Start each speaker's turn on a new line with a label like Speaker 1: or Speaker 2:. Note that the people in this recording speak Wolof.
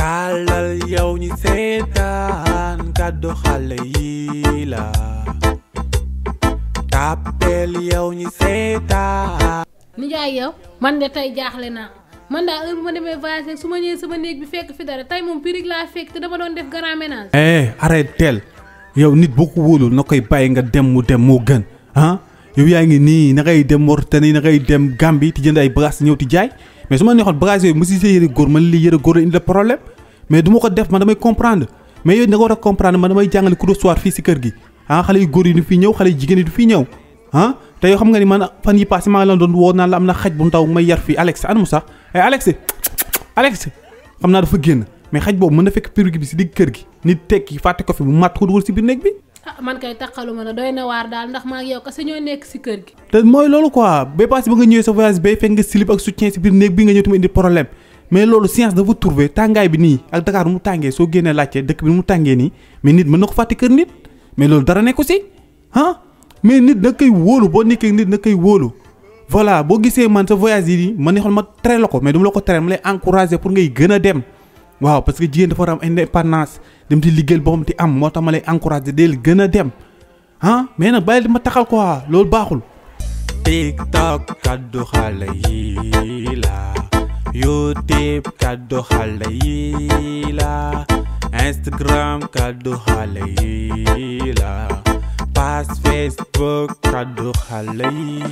Speaker 1: tàllal yow ñi seetaan kàddu xale yi la tàppeel yow ñi seetaan.
Speaker 2: nijaay yow man de tey jaaxle naa man daal heure bu ma demee voyage su ma ñëwee sama néeg bi fekk fi dara tey moom pirig laa fekk te dama doon def grand ménage.
Speaker 1: arrête teel yow nit boo ko wóolul na koy bàyyi nga dem mu dem moo gën ah yow yaa ngi nii na ngay dem Mauritanie na ngay dem Gambie ti jënd ay bagages ñëw ti jaay mais su ma neexoon bagages yooyu mu si yëre góor man lii yëre góor la indi problème mais du ma ko def man damay comprendre mais yow da nga war a comprendre man damay jàngale cours de soir fii si kër gi ah xale yu góor yi du fi ñëw xale yu jigéen yi du fi ñëw ah te yow xam nga ni man fan yi passé maa ngi la doon woo naan la am na xaj bu ndaw may yar fii Alex anamu sax Alex xam naa dafa génn mais xaj boobu mën na fekk pirig bi si digg kër gi nit tekki fàtte ko fi mu màtt ko dugal si biir néeg bi.
Speaker 2: man kay taxaluma na doy na waar daal ndax maa ngi yow kese ñoo nekk si kër gi.
Speaker 1: te mooy loolu quoi ba passé ba nga ñëwee sa voyage bay fekk nga slip ak soutien si biir néeg bi nga ñëw tamit indi problème mais loolu science dafa trouver tàngaay bi nii ak Dakar mu tàngee soo génnee laajte dëkk bi mu tàngee nii mais nit mën na ko fàtte kër nit mais loolu dara nekku si mais nit na koy wóolu boo nekkee nit na koy wóolu voilà boo gisee man sa voyage yi nii man neexoon ma tere la ko mais duma la ko tere ma lay encourager pour ngay gën a dem waaw parce que jigéen dafa war a am indépendance dem di liggéeyal boppam di am moo tax ma lay encourager del gën a dem mais nag bàyyi ma taxal quoi loolu baaxul. TikTok kaddu xale yi la YouTube kaddu xale yi la Instagram kaddu xale yi la page Facebook kaddu xale yi